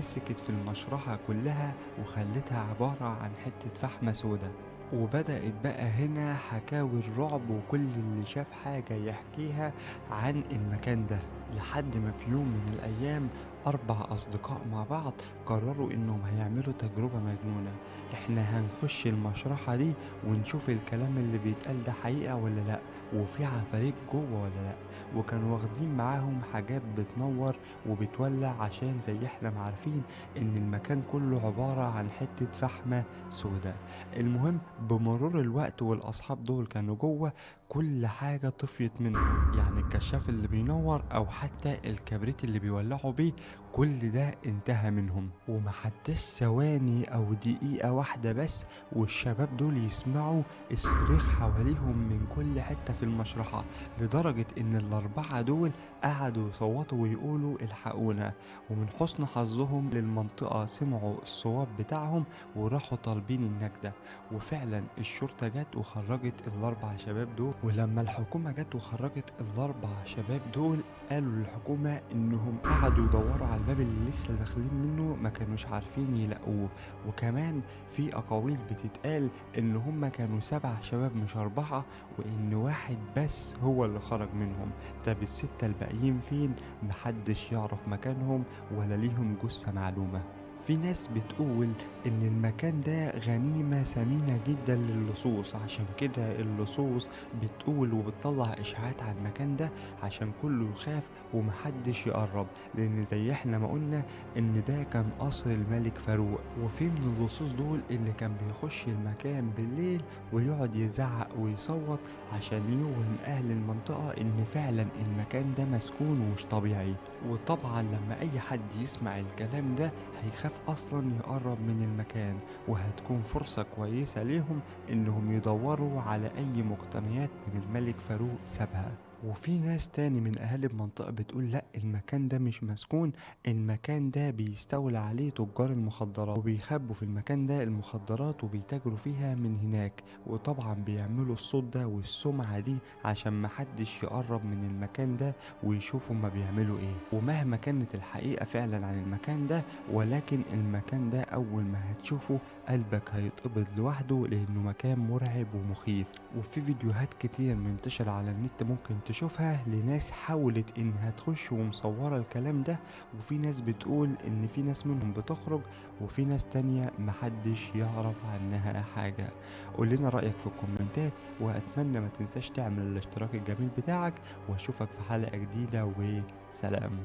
مسكت في المشرحة كلها وخلتها عبارة عن حتة فحمة سودة. وبدأت بقى هنا حكاوي الرعب، وكل اللي شاف حاجة يحكيها عن المكان ده، لحد ما في يوم من الأيام 4 أصدقاء مع بعض قرروا إنهم هيعملوا تجربة مجنونة. إحنا هنخش المشرحة دي ونشوف الكلام اللي بيتقال ده حقيقة ولا لأ، وفي عفاريت جوه ولا لأ. وكانوا واخدين معاهم حاجات بتنور وبتولع، عشان زي احنا ما عارفين إن المكان كله عبارة عن حتة فحمة سوداء. المهم بمرور الوقت والأصحاب دول كانوا جوه، كل حاجة طفيت منهم، يعني الكشاف اللي بينور أو حتى الكبريت اللي بيولعوا بيه، كل ده انتهى منهم. ومحدش ثواني أو دقيقة واحدة بس والشباب دول يسمعوا الصريخ حواليهم من كل حتة في المشرحة، لدرجة إن ال4 دول قعدوا يصوتوا ويقولوا الحقونا. ومن حسن حظهم للمنطقة سمعوا الصواب بتاعهم وراحوا طالبين النجدة، وفعلا الشرطة جت وخرجت ال4 شباب دول. ولما الحكومة جت وخرجت ال4 شباب دول، قالوا للحكومة إنهم قعدوا يدوروا على الباب اللي لسه داخلين منه، ما كانوش عارفين يلاقوه. وكمان في أقاويل بتتقال إن هم كانوا 7 شباب مش 4، وإن واحد بس هو اللي خرج منهم. طب ال6 الباقيين فين؟ محدش يعرف مكانهم ولا ليهم جثة معلومة. في ناس بتقول إن المكان ده غنيمة ثمينة جدا للصوص، عشان كده اللصوص بتقول وبتطلع إشاعات على المكان ده عشان كله يخاف ومحدش يقرب، لأن زي احنا ما قلنا إن ده كان قصر الملك فاروق. وفي من اللصوص دول اللي كان بيخش المكان بالليل ويقعد يزعق ويصوت عشان يوهم أهل المنطقة إن فعلا المكان ده مسكون ومش طبيعي. وطبعا لما أي حد يسمع الكلام ده هيخاف أصلا يقرب من المكان، وهتكون فرصة كويسة ليهم إنهم يدوروا على أي مقتنيات من الملك فاروق سابها. وفي ناس تاني من أهل المنطقة بتقول لأ، المكان ده مش مسكون، المكان ده بيستولى عليه تجار المخدرات، وبيخبوا في المكان ده المخدرات وبيتاجروا فيها من هناك. وطبعا بيعملوا الصوت ده والسمعة دي عشان محدش يقرب من المكان ده ويشوفوا ما بيعملوا ايه. ومهما كانت الحقيقة فعلا عن المكان ده، ولكن المكان ده أول ما هتشوفه قلبك هيتقبض لوحده، لأنه مكان مرعب ومخيف. وفي فيديوهات كتير منتشرة على النت ممكن تشوفها لناس حاولت انها تخش ومصورة الكلام ده، وفي ناس بتقول ان في ناس منهم بتخرج وفي ناس تانية محدش يعرف عنها حاجة. قول لنا رأيك في الكومنتات، واتمنى ما تنساش تعمل الاشتراك الجميل بتاعك، واشوفك في حلقة جديدة، وسلام.